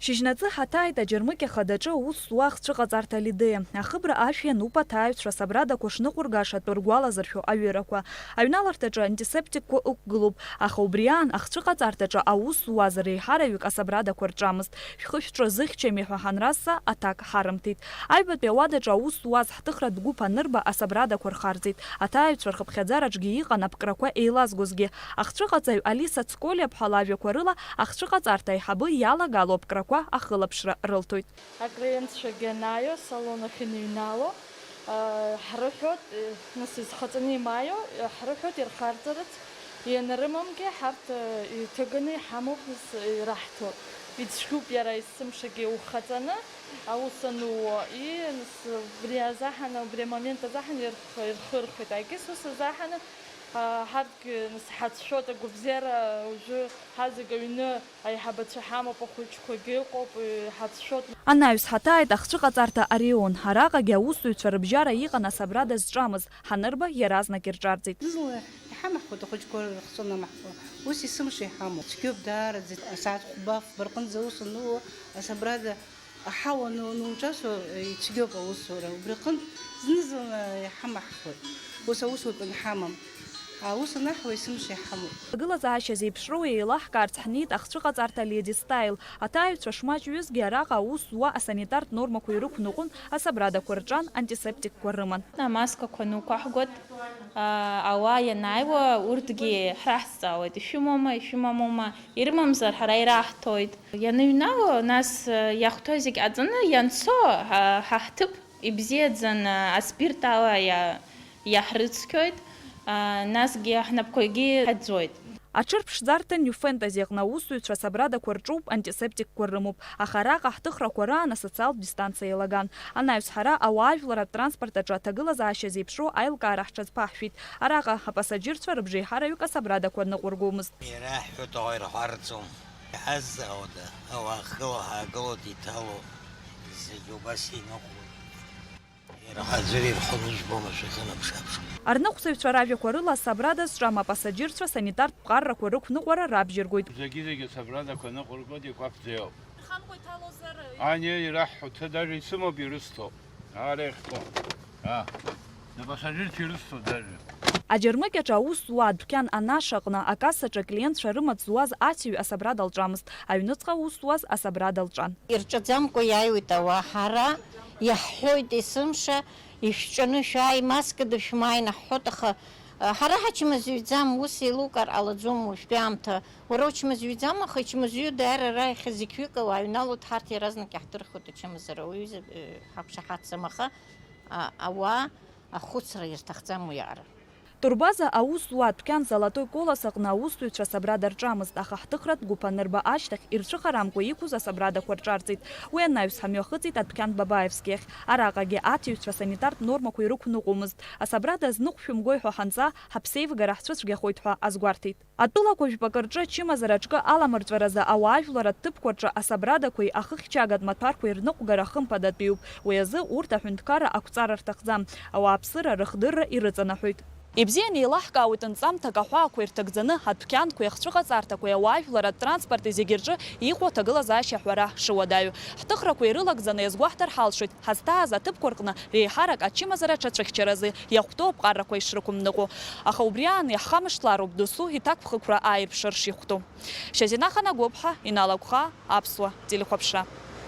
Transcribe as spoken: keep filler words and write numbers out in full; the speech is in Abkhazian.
Шьыжьнаҵы ҳаҭааит аџьармыкьа хадаҿы аус зуа ахцәыҟаҵарҭа Лидеиа. Ахыбра ашә иануп аҭааҩцәа асабрадақәа шныҟәыргаша атәы ргәалазыршәо аҩырақәа. Аҩналарҭаҿы антисептикқәа ықәгылоуп, аха убри аан ахцәыҟаҵарҭаҿы аус зуаз реиҳараҩык асабрадақәа рҿамызт. Шәхы-шәҿы зыхьчами ҳәа ҳанразҵа, аҭак ҳарымҭеит. Аҩбатәи ауадаҿы аус зуаз ҳҭыхратә гәыԥ анырба асабрадақәа рхарҵеит. Аҭааҩцәа рхыԥхьаӡараҿгьы иҟан аԥкрақәа еилазгозгьы. Ахцәыҟаҵаҩ Алиса Цколиа-ԥҳа лажәақәа рыла, ахцәыҟаҵарҭа аиҳабы иалагало аԥкрақәа ахылаԥшра рылҭоит. Аклиентцәагьы анааио, асалон ахь иныҩнало, ҳрыҳәоит, нас изхаҵаны имааио, ҳрыҳәоит ирхарҵарц, ианрымамгьы ҳарҭ иҭыганы иҳамоуп, нас ираҳҭо. Ицәгьоуп иара есымшагьы ухаҵаны аус анууо, и, нас убри азаҳаны, убри амомент азаҳаны ирх-, ирхырхуеит. Аегьыс ус азаҳаны, а, ҳарҭгьы, нас, ҳацәшәоит, агәабзиара уажәы ҳазегь аҩны аиҳабацәа ҳамоуп, ахәыҷқәагьы ыҟоуп, ҳацәшәоит. Анаҩс ҳаҭааит ахцәыҟаҵарҭа Арион. Араҟагьы аусзуҩцәа рыбжьара иҟан асабрада зҿамыз. Ҳанырба, иаразнак ирҿарҵеит. Зны-зынла иҳамаҳхуеит ахәыҷқәа рыхшо анамаҳхуа. Ус есымша иҳамоуп. Цәгьоуп даараӡа, асааҭ хәба, фба рҟынӡа аус анууа, асабрада аҳауа ану-, ануҿасуа, ицәгьоуп аусура. Убри аҟынтә зны-зынла иҳамаҳхуеит. Ус аусутә анҳамам. Аус анаҳуа есымша иҳамоуп. Ҭагылазаашьа зеиԥшроу еилаҳкаарц ҳнеит ахцәыҟаҵарҭа Леди Стаил. Аҭааҩцәа шмаҷҩызгьы араҟа аус зуа асанитартә нормақәа ирықәныҟәон, асабрадақәа рҿан, антисептикқәа рыман. Амаскақәа нықәаҳгоит. Аа, ауаа ианааиуа, урҭгьы ҳраҳзҵаауеит, ишәымоума, ишәымамума, ирымамзар, ҳара ираҳҭоит. Ианыҩнало, нас, иахәҭоу зегь ҟаҵаны ианцо, ҳа, ҳа ҳҭыԥ ибзиаӡаны аспирт ала иа-, иаҳрыцқьоит, аа, насгьы ҳнапқәагьы ҳаӡоит. Аҽырԥшӡарҭа New Fantasy аҟны аусзуҩцәа асабрадақәа рҿуп, антисептикқәа рымоуп, аха араҟа ҳҭыхрақәа раан асоциалтә дистанциа еилаган. Анаҩс ҳара ауаажәларратә транспорт аҿы аҭагылазаашьа зеиԥшроу аилкаара ҳҽазԥаҳшәеит. Араҟа апасаџьырцәа рыбжеиҳараҩык асабрадақәа ныҟәыргомызт. Ираҳҳәоит, аха ирҳәарӡом. Иҳазҵаауада, ауаа хыла ҳаагылоит, иҭало, зегь убас иныҟәоит. Ирҳаӡыр ирхылыжәбома шәахьынаԥш-ааԥш? Арныҟәцаҩцәа ражәақәа рыла, асабрада зҿам апасаџьырцәа санитартә ԥҟаррақәа рықәныҟәара рабжьыргоит. Зегьы-зегьы асабрадақәа ныҟәыргоит, игәаԥхӡа иоуп. Ирхамкәа иҭалозар? Ани, ираҳҳәо, ҭа даже исымоуп ирысҭо. Ара иахьтәоу. А, напасажирцәа ирысҭо даже. Аџьармыкьаҿ аус зуа адәқьан анаша аҟны акассаҿы аклиентцәа рымаҵ зуаз ацаҩ асабрада лҿамызт, аҩныҵҟа аус зуаз асабрада лҿан. Ирҿаӡамкәа иааиуеит ауаа, ҳара иаҳҳәоит есымша, ишәҿаны шәааи, маскада шәмааи наҳҳәоит, аха, а, ҳара ҳачмазаҩӡам, ус еилукаар ҟалаӡом уажәтәи аамҭа. Уара учмазаҩӡам, аха ичмазаҩу даара ара иахьа зықьҩык ауаа аҩналоит, ҳарҭ иаразнак иаҳдырхуеит ачымазара, уаҩы, э, ҳақәшаҳаҭӡам, аха, а, ауаа ахәыцра ирҭахӡам уиаҟара. Турбаза аус зуа адәқьан Золотой Колос аҟны аусзуҩцәа асабрада рҿамызт, аха ҳҭыхратә гәыԥ анырба ашьҭахь ирцәыхарамкәа иқәыз асабрадақәа рҿарҵеит. Уи анаҩс ҳамҩахыҵит адәқьан Бабаевски ахь. Араҟагьы аҭаҩцәа санитартә нормақәа ирықәныҟәомызт. Асабрада азныҟәшәымгои ҳәа ҳанҵа, ҳаԥсеивгара ҳцәыцәгьахоит ҳәа азгәарҭеит. Атәылақәа жәпакы рҿы ачымазара аҿкы аламырҵәаразы ауаажәларратә ҭыԥқәа рҿы асабрадақәеи ахыхьчагатә маҭәарқәеи рныҟәгара хымԥадатәиуп. Уи азы урҭ аҳәынҭқарра ақәҵара рҭахӡам, ауааԥсыра рыхдырра ирыҵанаҳәоит. Ибзианы еилаҳкаауеит нҵамҭак аҳәаақәа ирҭагӡаны, адәқьанқәеи ахцәыҟаҵарҭақәеи ауаажәларратә транспорти зегьы рҿы иҟоу аҭагылазаашьа аҳәара шыуадаҩу. Ҳҭыхрақәа ирылагӡаны иазгәаҳҭар ҳалшоит, ҳазҭааз аҭыԥқәа рҟны реиҳарак ачымазара аҽацәыхьчаразы иахәҭоу аԥҟарақәа ишрықәымныҟәо. Аха убри аан иаҳхамышҭлаароуп досу иҭакԥхықәра ааирԥшыр шихәҭоу. Шьазина Ханагәыԥҳа, Инал Агәхаа, Аԥсуа телехәаԥшра.